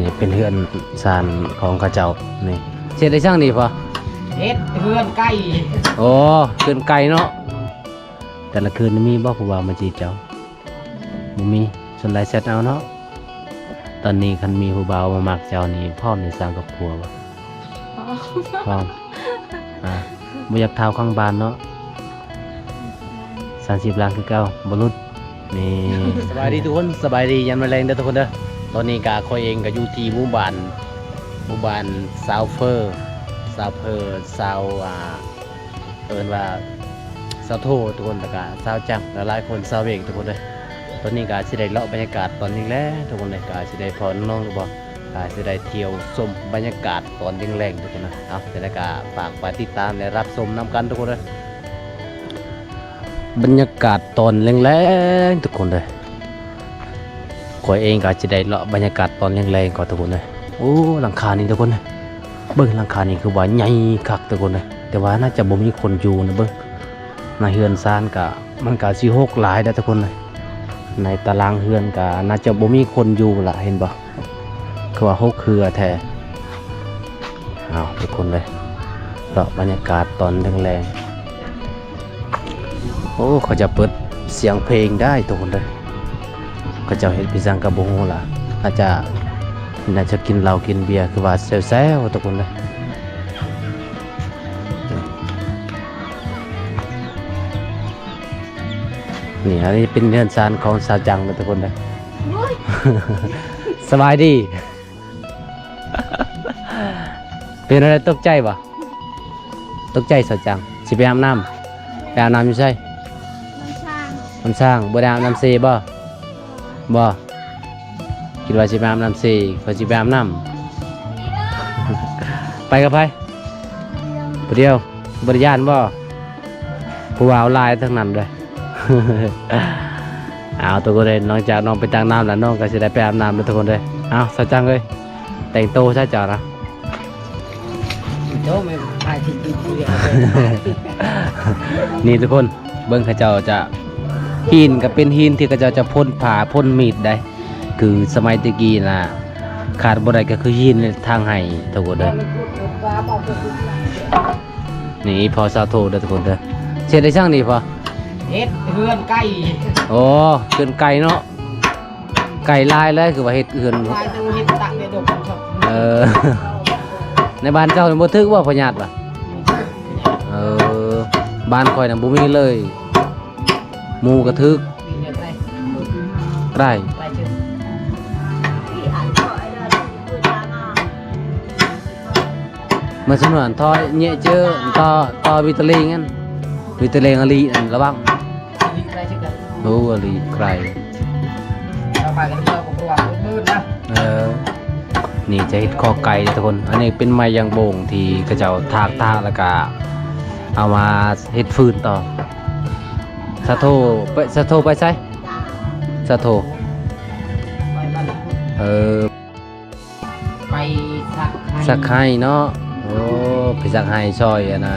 ນີ້ເປັນເຮືອນຊານຂອງເຂົາເຈົ້ານີ້. ເຮັດໄດ້ຈັ່ງນີ້ພໍ່? ເຮັດເຮືອນໄກ່. ໂອ້ ເຮືອນໄກ່ເນາະ. ແຕ່ລະຄືນມີບໍ່ຜູ້ບ່າວມາຈີບເຈົ້າ? ບໍ່ມີ. ສ່ວນຫຼາຍແຊັດເອົາເນາະ. ຕອນນີ້ຄັນມີຜູ້ບ່າວມາມັກເຈົ້ານີ້ ພ້ອມໄດ້ສ້າງຄອບຄົວບໍ່? ພ້ອມ. ພ້ອມ. ອ່າ ບໍ່ຢາກຖາມຂ້າງບ້ານເນາະ. ສາມສິບລ້ານຄືເກົ່າ ບໍ່ຫຼຸດ. ນີ້ ສະບາຍດີທຸກຄົນ, ສະບາຍດີຍາມແລງເດີທຸກຄົນເດີ. ຕອນນີ້ກະຂ້ອຍເອງກະຢູ່ທີ່ໝູ່ບ້ານ, ໝູ່ບ້ານຊາວເຟີ, ຊາວເຟີ, ຊາວ ອ່າ ເອີ້ນວ່າຊາວໂທທຸກຄົນ, ແລ້ວກະຊາວຈັງ, ຫຼາຍໆຄົນຊາວວຽງທຸກຄົນເດີ. ຕອນນີ້ກະຊິໄດ້ເລາະບັນຍາກາດຕອນແລງໆທຸກຄົນເດີ, ກະຊິໄດ້ພໍນ້ອງໆຫຼືບໍ່? ກະຊິໄດ້ທ່ຽວຊົມບັນຍາກາດຕອນແລງໆທຸກຄົນນະ. ເອົາ ຈັ່ງໃດກະຝາກໄປຕິດຕາມ ແລະ ຮັບຊົມນຳກັນທຸກຄົນເດີ. ບັນຍາກາດຕອນແລງໆທຸກຄົນເດີ. ຂ້ອຍເອງກະຊິໄດ້ເລາະບັນຍາກາດຕອນແລງໆກ່ອນທຸກຄົນເດີ. ໂອ້ ຫຼັງຄານີ້ທຸກຄົນເດີ. ເບິ່ງຫຼັງຄານີ້ຄືວ່າໃຫຍ່ຄັກທຸກຄົນເດີ. ແຕ່ວ່າໜ້າຈະບໍ່ມີຄົນຢູ່ນະ. ເບິ່ງ ໃນເຮືອນຊານກະ ມັນກະຊິຮົກຫຼາຍເດ້ທຸກຄົນເດີ. ໃນຕາລາງເຮືອນກະໜ້າຈະບໍ່ມີຄົນຢູ່ລະ ເຫັນບໍ່? ຄືວ່າຮົກເຮືອແທ້. ອ້າວ ທຸກຄົນເດີ ເລາະບັນຍາກາດຕອນແລງໆ. ໂອ້ ເຂົາຈະເປີດສຽງເພງໄດ້ທຸກຄົນເດີ. ເຂົາເຈົ້າເຮັດອີ່ຫຍັງກະບໍ່ຮູ້ລະ. ອາດຈະ ໜ້າຈະກິນເຫຼົ້າກິນເບຍ ຄືວ່າແຊວໆທຸກຄົນເດີ. ນີ້ ອັນນີ້ເປັນເຮືອນຊານຂອງສາວຈັງເດີທຸກຄົນເດີ. ໂອ້ຍ ສະບາຍດີ. ເປັນອະໄລ ຕົກໃຈບໍ່? ຕົກໃຈສາວຈັງ. ຊິໄປອາບນ້ຳ. ໄປອາບນ້ຳຢູ່ໃສ? ນ້ຳສ້າງ. ນ້ຳສ້າງ. ບໍ່ໄດ້ອາບນ້ຳເຊບໍ່? ບໍ່. ຄິດວ່າຊິໄປອາບນ້ຳເຊ, ຂ້ອຍຊິໄປອາບນ້ຳ. ໄປກັບໃຜ? ຜູ້ດຽວ. ບໍ່ໄດ້ຢ້ານບໍ່? ຜູ້ບ່າວຫຼາຍທັງນັ້ນເດ້. ເອົາ ທຸກຄົນເອີຍ, ນອກຈາກນ້ອງໄປຕັກນ້ຳແລ້ວ ນ້ອງກໍຊິໄດ້ໄປອາບນ້ຳແລ້ວທຸກຄົນເອີຍ. ເອົາ ສາວຈັງເອີຍ, ແຕ່ງໂຕຊະເຈົ້ານະ. ໂຕແມ່ນຖ່າຍທີ່ທີ່ຜູ້ດຽວ. ນີ້ທຸກຄົນ ເບິ່ງເຂົາເຈົ້າຈະ, ຫີນກໍເປັນຫີນທີ່ເຂົາເຈົ້າຈະພົ່ນຜ້າພົ່ນມີດໄດ້. ຄືສະໄໝແຕ່ກີ້ນະ ຂາດບໍ່ໄດ້ກໍຄືຫີນທາງໄຮ່ທຸກຄົນເດີ. ນີ້ພໍ່ສາວໂທເດີທຸກຄົນເດີ. ເຮັດໄດ້ຈັ່ງນີ້ພໍ່? ເຮັດເຮືອນໄກ່. ໂອ້ ເຮືອນໄກ່ເນາະ. ໄກ່ຫຼາຍເລີຍ ຄືວ່າເຮັດເຮືອນ. ຫຼາຍ ແຕ່ວ່າເຮັດຕາກແດດດົກ. ເອີ ໃນບ້ານເຈົ້ານີ້ບໍ່ຖືກບໍ່ພະຍາດວ່າ? ເອີ ບ້ານຂ້ອຍນະບໍ່ມີເລີຍ. ໝູກະຖືກ ໄກ. ເມື່ອສະໜວນ ທໍ່ເຍະເຈີ ຕໍ່ ຕໍ່ວິຕະເລງ ອັນ ວິຕະເລງອະລີ ອັນ ລະວັງ. ໂອ້ ອະລີ ໄກ. ເອີ ນີ້ຈະເຮັດຄໍໄກ່ເດີທຸກຄົນ. ອັນນີ້ເປັນໄມ້ຢາງໂບງທີ່ເຂົາເຈົ້າຖາກ ຖາກ ແລ້ວກະເອົາມາເຮັດຟືນຕໍ່. ສາໂທໄປ ສາໂທໄປໃສ? ສາໂທ ເອີ ໄປສັກໄຮ່ ສັກໄຮ່ເນາະ. ໂອ້ ໄປສັກໄຮ່ຊ່ອຍ ອັນນ່າ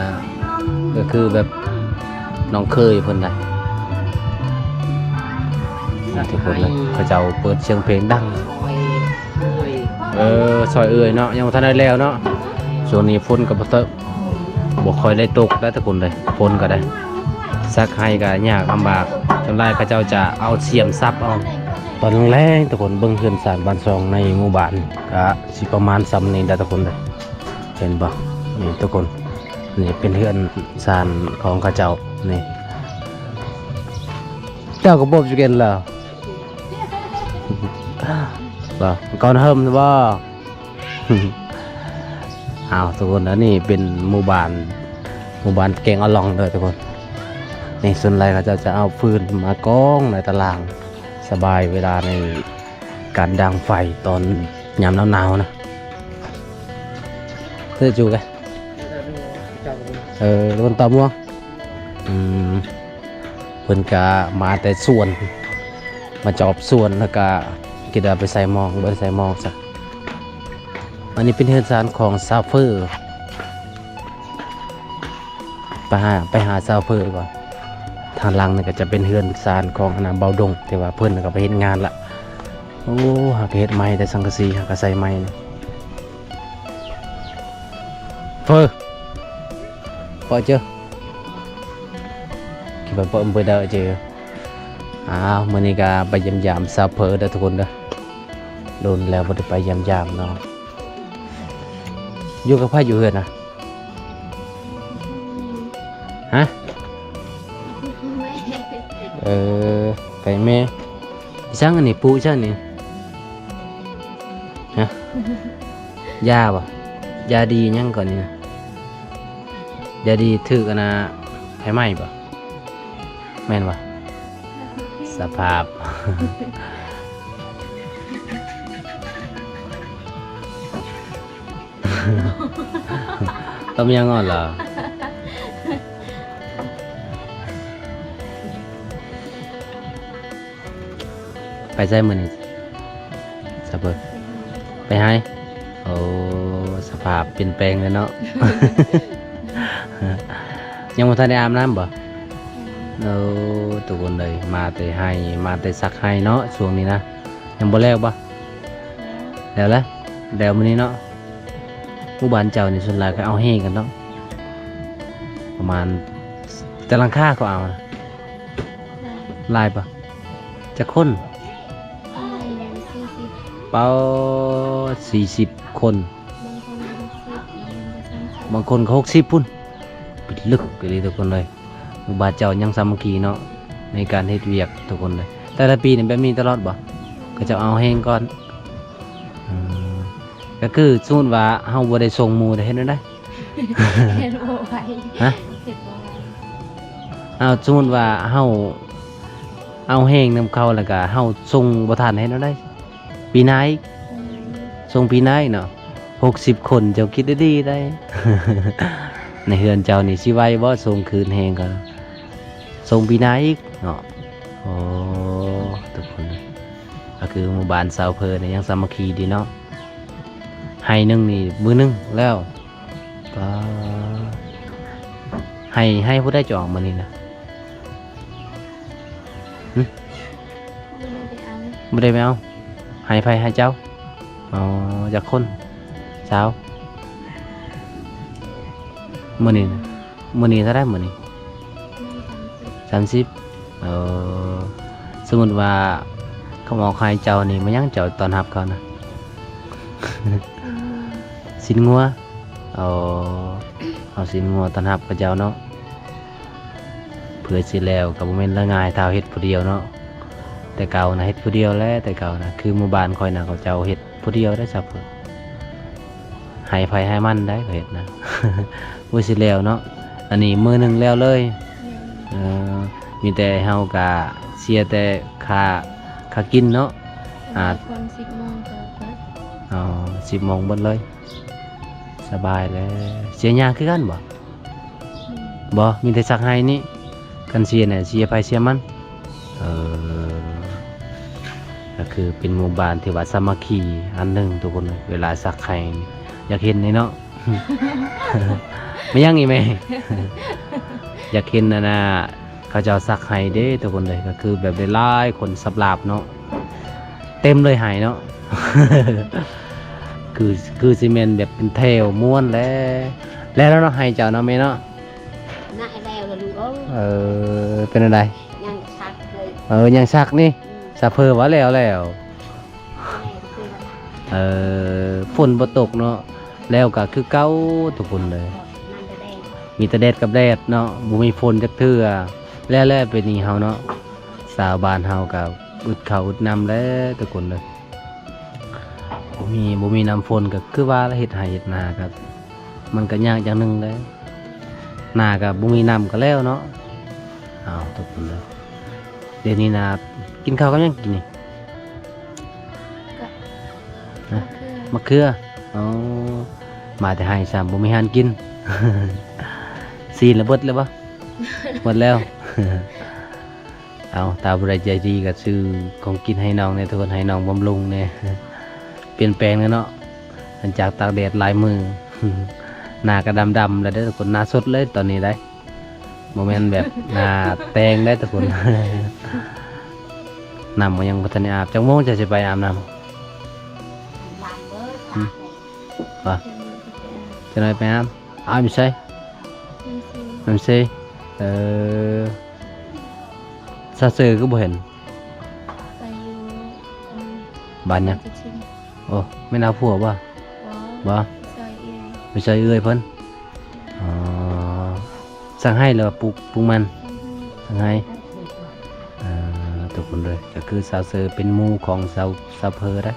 ກໍຄືແບບນ້ອງເຂີຍເພິ່ນນະ. ທຸກຄົນເລີຍ ເຂົາເຈົ້າເປີດສຽງເພງດັງ. ເອີ ຊ່ອຍເອື້ອຍເນາະ, ຍັງບໍ່ທັນໄດ້ແລ້ວເນາະ. ຊ່ວງນີ້ຝົນກໍບໍ່ເຕີ ບໍ່ຄ່ອຍໄດ້ຕົກໄດ໋ທຸກຄົນເລີຍ. ຝົນກໍໄດ້ ສັກໄຮ່ກໍຍາກລຳບາກ. ສ່ວນຫຼາຍເຂົາເຈົ້າຈະເອົາສຽມສັບເອົາຕອນແລງໆ. ທຸກຄົນເບິ່ງເຮືອນຊານບ້ານຊ່ອງໃນໝູ່ບ້ານ ກະຊິປະມານຊ່ຳນີ້ແຫຼະທຸກຄົນເດີ. ເຫັນບໍ່? ນີ້ທຸກຄົນ ນີ້ເປັນເຮືອນຊານຂອງເຂົາເຈົ້ານີ້. ເຈົ້າກໍບໍ່ຈັກເຫັນແລ້ວ ບໍ່ ກ່ອນເຮີມບໍ່? ອ້າວ ທຸກຄົນ ອັນນີ້ເປັນໝູ່ບ້ານ ໝູ່ບ້ານແກງອະລ່ອງເດີທຸກຄົນ. ນີ້ສ່ວນຫຼາຍເຂົາເຈົ້າຈະເອົາຟືນມາກອງໃນຕາລາງ ສະບາຍເວລາໃນການດັງໄຟຕອນຍາມໜາວໆນະ. ເດີຈູກະ ເອີ ຄົນຕອບມ່ວງ. ອືມ ເພິ່ນກະມາແຕ່ສວນ ມາຈອບສວນ ແລ້ວກະຄິດວ່າໄປໃສ່ໝອງ ບໍ່ໄດ້ໃສ່ໝອງຊະ. ອັນນີ້ເປັນເຮືອນຊານຂອງຊາວເຟີ. ໄປຫາ ໄປຫາຊາວເຟີກ່ອນ. ທາງຫຼັງນີ້ກໍຈະເປັນເຮືອນຊານຂອງ ອັນນ່າ ເບົາດົງ ທີ່ວ່າເພິ່ນກໍໄປເຮັດງານລະ. ໂອ້ ຫາກເຮັດໄມ້ແຕ່ສັງກະສີ ຫາກະໃສ່ໄມ້ນີ້ ເຟີ້ ເປາະເຈີ ຄິດວ່າເປີເປີເດີເຈີ. ອ້າວ ມື້ນີ້ກະໄປຢ້ຽມຢາມສາວເຟີ້ເດີທຸກຄົນເດີ ດົນແລ້ວບໍ່ໄດ້ໄປຢ້ຽມຢາມເນາະ. ຢູ່ກັບໃຜຢູ່ເຮືອນນະ? ຮະ? ເອີ ໄປແມ່. ອີຫຍັງອັນນີ້? ປູອີຫຍັງນີ້? ຮະ? ຢາບໍ່? ຢາດີຫຍັງກ່ອນນີ້ນະ? ຢາດີຖືກອັນນ່າ ໄຟໄໝ້ບໍ່? ແມ່ນບໍ່? ສະພາບ ຕົ້ມຍຳອ່ອນເຫລອ? ໄປໃສມື້ນີ້ ສາວເຟີ້? ໄປໄຮ່? ໂອ້ ສະພາບປ່ຽນແປງເລີຍເນາະ. ຍັງບໍ່ທັນໄດ້ອາບນ້ຳບໍ່? ໂອ້ ທຸກຄົນເອີຍ ມາແຕ່ໄຮ່ ມາແຕ່ສັກໄຮ່ເນາະ ຊ່ວງນີ້ນະ. ຍັງບໍ່ແລ້ວບໍ່? ແລ້ວລະ ແລ້ວມື້ນີ້ເນາະ. ໝູ່ບ້ານເຈົ້ານີ້ສ່ວນຫຼາຍເຂົາເອົາແຮ່ກັນເນາະ ປະມານ ແຕ່ຫຼັງຄາເຂົາເອົານະ ຫຼາຍປະ ຈັກຄົນ? ປາ ສີ່ສິບຄົນ ບາງຄົນກໍຫົກສິບພຸ້ນ ປິດລຶກອີ່ຫຼີທຸກຄົນເອີຍ. ໝູ່ບ້ານເຈົ້າຍັງສາມັກຄີເນາະ ໃນການເຮັດວຽກທຸກຄົນເລີຍ. ແຕ່ລະປີນີ້ແບບນີ້ຕະຫຼອດບໍ່? ເຂົາເຈົ້າເອົາແຮ່ງກ່ອນ. ເອີ ກໍຄືສົມມຸດວ່າເຮົາບໍ່ໄດ້ສົ່ງໝູ່ ເຮັດແນວໃດ? ເຮັດບໍ່ໄຫວ. ຮະ? ເຮັດບໍ່ໄຫວ. ເອົາ ສົມມຸດວ່າເຮົາເອົາແຮ່ງນຳເຂົາ ແລ້ວກະເຮົາສົ່ງບໍ່ທັນ ເຮັດແນວໃດ? ປີໜ້າອີກ ອືມ ສົ່ງປີໜ້າອີກເນາະ. ຫົກສິບຄົນ ເຈົ້າຄິດດີໆໄດ໋ ໃນເຮືອນເຈົ້ານີ້ຊິໄຫວບໍ່ ສົ່ງຄືນແຮ່ງເຂົາ ສົ່ງປີໜ້າອີກເນາະ. ໂອ້ ທຸກຄົນ ກໍຄືໝູ່ບ້ານຊາວເພີນີ້ຍັງສາມັກຄີດີເນາະ. ໄຮ່ໜຶ່ງນີ້ມື້ໜຶ່ງແລ້ວ ປາ ໄຮ່ ໄຮ່ຜູ້ໃດຈະອອກມື້ນີ້ນະ? ຫຶ? ບໍ່ໄດ້ໄປເອົາ. ໃຫ້ໃຜ? ໃຫ້ເຈົ້າ? ອໍ ຈັກຄົນ? ຊາວ. ມື້ນີ້ນະ ມື້ນີ້ເທົ່າໃດມື້ນີ້? ສາມສິບ. ເອີ ສົມມຸດວ່າເຂົາມາອອກໃຫ້ເຈົ້ານີ້ ແມ່ນຫຍັງເຈົ້າຕ້ອນຮັບເຂົານະ? ຊີ້ນງົວ. ເອົາ ເອົາຊີ້ນງົວຕ້ອນຮັບເຂົາເຈົ້າເນາະ. ເພື່ອຊິແລ້ວກໍບໍ່ແມ່ນລະງ່າຍ ຖ້າເຮົາເຮັດຜູ້ດຽວເນາະ. ແຕ່ເກົ່ານະເຮັດຜູ້ດຽວແຫຼະ ແຕ່ເກົ່ານະ ຄືໝູ່ບ້ານຂ້ອຍນະ ເຂົາເຈົ້າເຮັດຜູ້ດຽວໄດ້ຊະເພິ່ນ ໃຫ້ໃຜໃຫ້ມັນໄດ໋ ເຂົາເຮັດນະ ບໍ່ຊິແລ້ວເນາະ. ອັນນີ້ມື້ໜຶ່ງແລ້ວເລີຍ. ແມ່ນ. ເອີ ມີແຕ່ເຮົາກະເສຍແຕ່ຄ່າ ຄ່າກິນເນາະ. ອາ ຄົນສິບໂມງກໍເບິດ. ອໍ ສິບໂມງເບິດເລີຍ. ສະບາຍແລ້ວ. ເສຍຫຍ້າຄືກັນບໍ່? ບໍ່ ມີແຕ່ສັກໄຮ່ນີ້. ຄັນເສຍນະ ເສຍໃຜເສຍມັນ. ເອີ ກໍຄືເປັນໝູ່ບ້ານທີ່ວ່າສາມັກຄີອັນໜຶ່ງທຸກຄົນເອີຍ. ເວລາສັກໄຮ່ນີ້ ຢາກເຫັນນີ້ເນາະ. ແມ່ນຫຍັງອີ່ແມ່? ຢາກເຫັນອັນນ່າ ເຂົາເຈົ້າສັກໄຮ່ເດ້ທຸກຄົນເອີຍ. ກໍຄືແບບຫຼາຍໆຄົນສັບລາບເນາະ. ເຕັມເລີຍໄຮ່ເນາະ. ຄື ຄືຊິແມ່ນແບບເປັນແຖວມ່ວນແຫຼະ. ແລ້ວເນາະ ໄຮ່ເຈົ້າເນາະແມ່ເນາະ? ນະ ແລ້ວລະລູກເອີຍ. ເອີ ເປັນແນວໃດ? ຍັງສັກເລີຍ. ເອີ ຍັງສັກນີ້. ອືມ ສາເພີວ່າແລ້ວແລ້ວ. ເອີ ຝົນບໍ່ຕົກເນາະ. ແລ້ວກໍຄືເກົ່າທຸກຄົນເລີຍ. ມີແຕ່ແດດກັບແດດເນາະ ບໍ່ມີຝົນຈັກເທື່ອ. ແລ້ວແຫຼະປີນີ້ເຮົາເນາະ ຊາວບ້ານເຮົາກໍອຶດເຂົ້າອຶດນ້ຳແຫຼະທຸກຄົນເລີຍ. ບໍ່ມີ ບໍ່ມີນ້ຳຝົນກໍຄືວ່າລະ ເຮັດໄຮ່ເຮັດນາກໍມັນກໍຍາກຢ່າງໜຶ່ງແຫຼະ. ນາກໍບໍ່ມີນ້ຳກໍແລ້ວເນາະ. ອ້າວ ຕົກພຸ້ນເດີ. ດຽວນີ້ນະ ກິນເຂົ້າກັບຫຍັງກິນນີ້? ກະ ຮະ? ມະເຂືອ. ມະເຂືອ. ອໍ ມາແຕ່ໄຮ່ຊ້ຳ ບໍ່ມີຫຍັງກິນ. ຊີ້ນລະເບິດແລ້ວບໍ່? ໝົດແລ້ວ. ເອົາ ຖ້າຜູ້ໃດໃຈດີກໍຊື້ຂອງກິນໃຫ້ນ້ອງແດ່ທຸກຄົນ ໃຫ້ນ້ອງບຳລຸງແດ່. ປ່ຽນແປງແລ້ວເນາະ ຫຼັງຈາກຕາກແດດຫຼາຍມື້ ໜ້າກໍດຳໆແລ້ວເດ້ທຸກຄົນ ໜ້າສົດເລີຍຕອນນີ້ໄດ໋ ບໍ່ແມ່ນແບບໜ້າແຕ່ງໄດ໋ທຸກຄົນ. ນ້ຳກໍຍັງບໍ່ທັນໄດ້ອາບ. ຈັກໂມງເຈົ້າຊິໄປອາບນ້ຳ? ອືມ ບໍ່ ຈັກໜ້ອຍໄປອາບ. ອາບຢູ່ໃສ? ນ້ຳເຊ. ເອີ ສາວເຊີຄືບໍ່ເຫັນ? ໄປຢູ່ ອືມ ບ້ານຫຍັງ? ໂອ້ ແມ່ນເອົາຜົວບໍ່? ບໍ່ ບໍ່ ໄປຊ່ອຍເອື້ອຍ ໄປຊ່ອຍເອື້ອຍເພິ່ນ. ອໍ ສັງໄຮ່ ຫຼືວ່າປູກ ປູກມັນ? ສັງໄຮ່. ເອີ ທຸກຄົນເດີ ກໍຄືສາວເຊີເປັນໝູ່ຂອງສາວ ສາວເພີໄດ໋.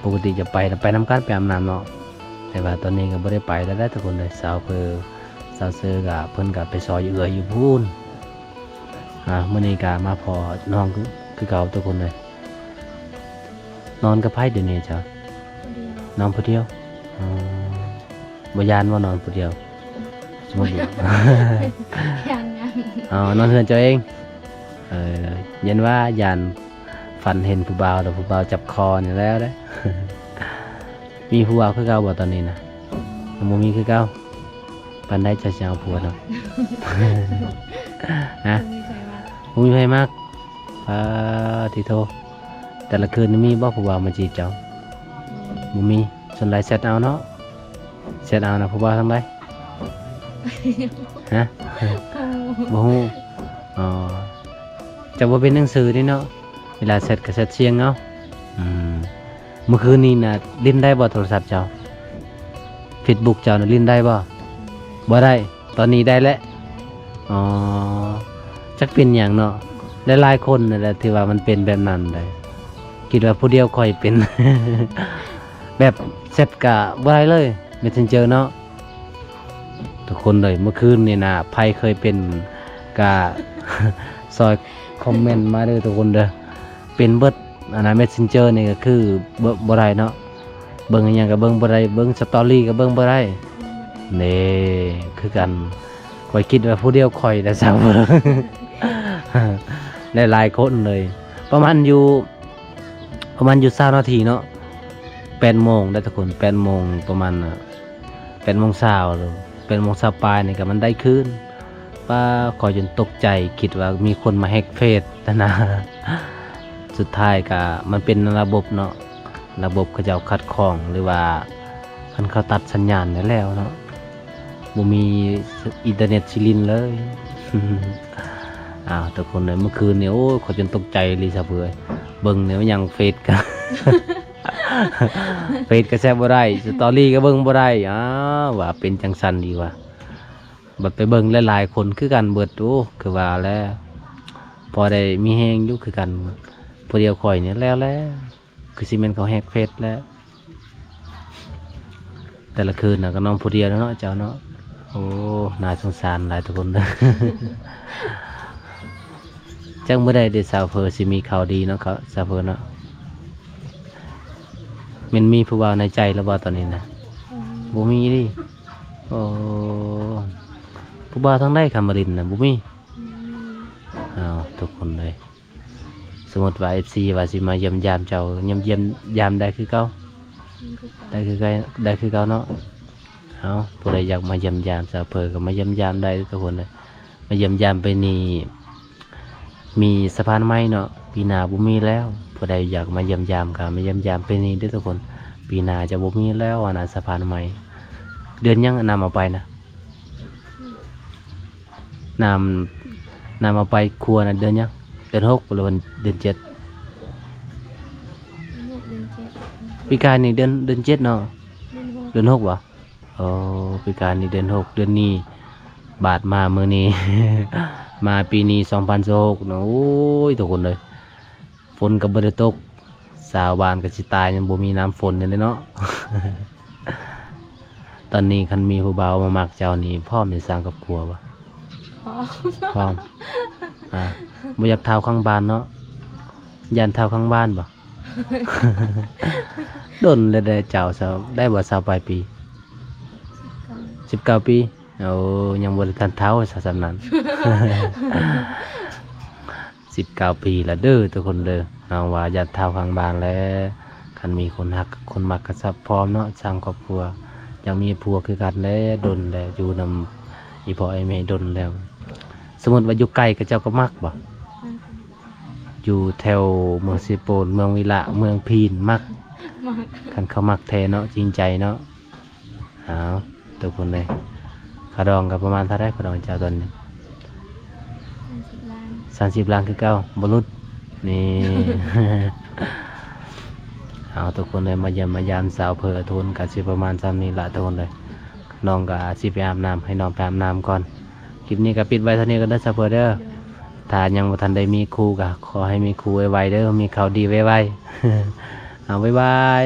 ປົກກະຕິຈະໄປ ໄປນຳກັນ ໄປອາບນ້ຳເນາະ, ແຕ່ວ່າຕອນນີ້ກໍບໍ່ໄດ້ໄປແລ້ວໄດ໋ ທຸກຄົນເດີ. ສາວເພີ ສາວເຊີກໍ ເພິ່ນກໍໄປຊ່ອຍເອື້ອຍຢູ່ພຸ້ນ. ອ່າ ມື້ນີ້ກໍມາພໍ້ນ້ອງຄື ຄືເກົ່າ ທຸກຄົນເດີ. ນອນກັບໃຜດຽວນີ້ເຈົ້າ? ນອນຜູ້ດຽວ. ອໍ ບໍ່ຢ້ານບໍ່ນອນຜູ້ດຽວ? ສົມມຸດ ຢ້ານຫຍັງ? ອໍ ນອນເຮືອນເຈົ້າເອງ. ເອີ ຢ້ານວ່າ ຢ້ານຝັນເຫັນຜູ້ບ່າວ ແລ້ວຜູ້ບ່າວຈັບຄໍນີ້ແລ້ວເດ້. ມີຜູ້ບ່າວຄືເກົ່າບໍ່ຕອນນີ້ນະ? ຍັງບໍ່ມີຄືເກົ່າ. ປານໃດເຈົ້າຊິເອົາຜົວເນາະ? ຮະ? ບໍ່ມີໃຜມັກ. ບໍ່ມີໃຜມັກ. ປາຕິໂທ ແຕ່ລະຄືນນີ້ມີບໍ່ຜູ້ບ່າວມາຈີບເຈົ້າ? ບໍ່ມີ. ສ່ວນຫຼາຍແຊັດເອົາເນາະ? ແຊັດເອົານະ ຜູ້ບ່າວທາງໃດ? ຮະ? ບໍ່ຮູ້. ອໍ ເຈົ້າບໍ່ເປັນໜັງສືນີ້ເນາະ, ເວລາແຊັດກໍແຊັດສຽງເອົາ. ອືມ ມື້ຄືນນີ້ນະຫຼິ້ນໄດ້ບໍ່ໂທລະສັບເຈົ້າ? ເຟສບຸກເຈົ້ານະຫຼິ້ນໄດ້ບໍ່? ບໍ່ໄດ້. ຕອນນີ້ໄດ້ແລ້ວ. ອໍ ຈັກເປັນຫຍັງເນາະ, ຫຼາຍໆຄົນນັ້ນແຫຼະທີ່ວ່າມັນເປັນແບບນັ້ນໄດ໋. ຄິດວ່າຜູ້ດຽວຂ້ອຍເປັນ ແບບແຊັດກະບໍ່ໄດ້ເລີຍ Messenger ເນາະ. ທຸກຄົນເອີຍ ເມື່ອຄືນນີ້ນະ ໃຜເຄີຍເປັນກະຊ່ອຍຄອມເມັນມາເດີທຸກຄົນເດີ. ເປັນເບິດ ອັນນັ້ນ Messenger ນີ້ກໍຄືບໍ່ ບໍ່ໄດ້ເນາະ, ເບິ່ງອີ່ຫຍັງກໍເບິ່ງບໍ່ໄດ້, ເບິ່ງ Story ກໍເບິ່ງບໍ່ໄດ້. ເດ້ ຄືກັນ, ຂ້ອຍຄິດວ່າຜູ້ດຽວຂ້ອຍແຫຼະຊາວເບິ່ງ ຫຼາຍໆຄົນເລີຍ. ປະມານຢູ່ ປະມານຢູ່ຊາວນາທີເນາະ, ແປດໂມງໄດ໋ທຸກຄົນ, ແປດໂມງ ປະມານ ແປດໂມງຊາວ ແປດໂມງຊາວປາຍນີ້ກໍມັນໄດ້ຄືນ. ປ້າ ຂ້ອຍຈົນຕົກໃຈ ຄິດວ່າມີຄົນມາແຮັກເຟສຫັ້ນນະ. ສຸດທ້າຍກໍມັນເປັນລະບົບເນາະ, ລະບົບເຂົາເຈົ້າຂັດຂ້ອງ ຫຼືວ່າຄັນເຂົາຕັດສັນຍານແລ້ວເນາະ, ບໍ່ມີອິນເຕີເນັດຊິຫຼິ້ນເລີຍ. ອ້າວ ທຸກຄົນເອີຍ ເມື່ອຄືນນີ້ ໂອ້ຍ ຂ້ອຍຈົນຕົກໃຈອີ່ຫຼີຊະເພິ່ນ, ເບິ່ງແນວຫຍັງ ເຟສກໍ ເຟສກໍແຊະບໍ່ໄດ້, ສະຕໍຣີກໍເບິ່ງບໍ່ໄດ້. ອ້າວ ວ່າເປັນຈັ່ງຊັ້ນອີກວ່າ, ບັດໄປເບິ່ງຫຼາຍໆຄົນຄືກັນເບິດ. ໂອ້ ຄືວ່າແຫຼະ, ພໍໄດ້ມີແຮງຢູ່ຄືກັນ, ຜູ້ດຽວຂ້ອຍນີ້ແລ້ວແຫຼະ, ຄືຊິແມ່ນເຂົາແຮັກເຟສແລ້ວ. ແຕ່ລະຄືນນະກໍນອນຜູ້ດຽວແລ້ວເນາະເຈົ້າເນາະ. ໂອ້ ໜ້າສົງສານຫຼາຍທຸກຄົນເດີ. ຈັກມື້ໃດເດຊາວເພີຊິມີຂ່າວດີເນາະ ຊາວເພີເນາະ. ແມ່ນມີຜູ້ບ່າວໃນໃຈແລ້ວບໍ່ຕອນນີ້ນະ? ອືມ ບໍ່ມີຕິ? ໂອ້ ຜູ້ບ່າວທາງໃດຄຳມາລິນນະ ບໍ່ມີ? ອືມ ອ້າວ ທຸກຄົນເອີຍ, ສົມມຸດວ່າເອັຟຊີວ່າຊິມາຢ້ຽມຢາມເຈົ້າ, ຢ້ຽມຢາມໄດ້ຄືເກົ່າ? ອືມ ຄືເກົ່າ ໄດ້ຄືເກົ່າ ໄດ້ຄືເກົ່າເນາະ. ເອົາ ຜູ້ໃດຢາກມາຢ້ຽມຢາມຊາວເພີກໍມາຢ້ຽມຢາມໄດ້ທຸກຄົນເອີຍ. ມາຢ້ຽມຢາມປີນີ້ມີສະພານໄມ້ເນາະ, ປີໜ້າບໍ່ມີແລ້ວ. ຜູ້ໃດຢາກມາຢ້ຽມຢາມກໍມາຢ້ຽມຢາມປີນີ້ເດີທຸກຄົນ, ປີໜ້າຈະບໍ່ມີແລ້ວຫັ້ນນະ ສະພານໄມ້. ເດືອນຫຍັງນ້ຳເອົາໄປນະ? ນ້ຳ ນ້ຳເອົາໄປຄົວນະ ເດືອນຫຍັງ? ເດືອນຫົກ ຫຼືວ່າເດືອນເຈັດ? ເດືອນຫົກ ເດືອນເຈັດ. ປີກາຍນີ້ເດືອນ ເດືອນເຈັດເນາະ? ເດືອນຫົກ ເດືອນຫົກບໍ່? ໂອ້ ປີກາຍນີ້ເດືອນຫົກ ເດືອນນີ້ ບາດມາມື້ນີ້ ມາປີນີ້ສອງພັນຊາວຫົກເນາະ. ໂອ້ຍ ທຸກຄົນເອີຍ ຝົນກໍບໍ່ໄດ້ຕົກ, ຊາວບ້ານກໍຊິຕາຍ ຍັງບໍ່ມີນ້ຳຝົນຢູ່ເດ້ເນາະ. ຕອນນີ້ຄັນມີຜູ້ບ່າວມາມັກເຈົ້ານີ້ ພ້ອມຊິສ້າງຄອບຄົວບໍ່? ພ້ອມ ພ້ອມ. ອ່າ ບໍ່ຢາກທ້າວຂ້າງບ້ານເນາະ, ຢ້ານທ້າວຂ້າງບ້ານບໍ່? ດົນແລ້ວເດ້ເຈົ້າ, ຊາວ ໄດ້ບໍ່ ຊາວປາຍປີ? ສິບເກົ້າ ສິບເກົ້າປີ. ໂອ້ ຍັງບໍ່ໄດ້ທັນເຖົ້າຊະສ່ຳນັ້ນ. ສິບເກົ້າປີລະເດີທຸກຄົນເດີ. ນ້ອງວ່າຢ້ານທ້າວຂ້າງບ້ານແຫຼະ, ຄັນມີຄົນຮັກຄົນມັກກໍຊັບພ້ອມເນາະ ສ້າງຄອບຄົວ. ຢາກມີຜົວຄືກັນແຫຼະ, ດົນແລ້ວ ຢູ່ນຳອີ່ພໍ່ອີ່ແມ່ດົນແລ້ວ. ສົມມຸດວ່າຢູ່ໄກ ເຂົາເຈົ້າກໍມັກບໍ່? ມັກ. ຢູ່ແຖວເມືອງເຊໂປນ ເມືອງວິລະ ເມືອງພີນ ມັກ ມັກ ຄັນເຂົາມັກແທ້ເນາະ ຈິງໃຈເນາະ. ເອົາ ທຸກຄົນເອີຍ ຄ່າດອງກໍປະມານເທົ່າໃດ? ຄ່າດອງເຈົ້າຕອນນີ້ ສາມສິບລ້ານ ສາມສິບລ້ານຄືເກົ່າ ບໍ່ຫຼຸດ. ນີ້ ເອົາ ທຸກຄົນເອີຍ ມາຢ້ຽມມາຢາມສາວເພີອະໂທນ ກໍຊິປະມານຊ່ຳນີ້ລະ ທຸກຄົນເອີຍ. ນ້ອງກໍຊິໄປອາບນ້ຳ ໃຫ້ນ້ອງໄປອາບນ້ຳກ່ອນ. ຄລິບນີ້ກໍປິດໄວ້ເທົ່ານີ້ກ່ອນເດີ ສາວເພີເດີ. ໂດຍ ຖ້າຍັງບໍ່ທັນໄດ້ມີຄູ່ ກໍຂໍໃຫ້ມີຄູ່ໄວໆເດີ ມີຂ່າວດີໄວໆ. ເອົາ ບາຍບາຍ.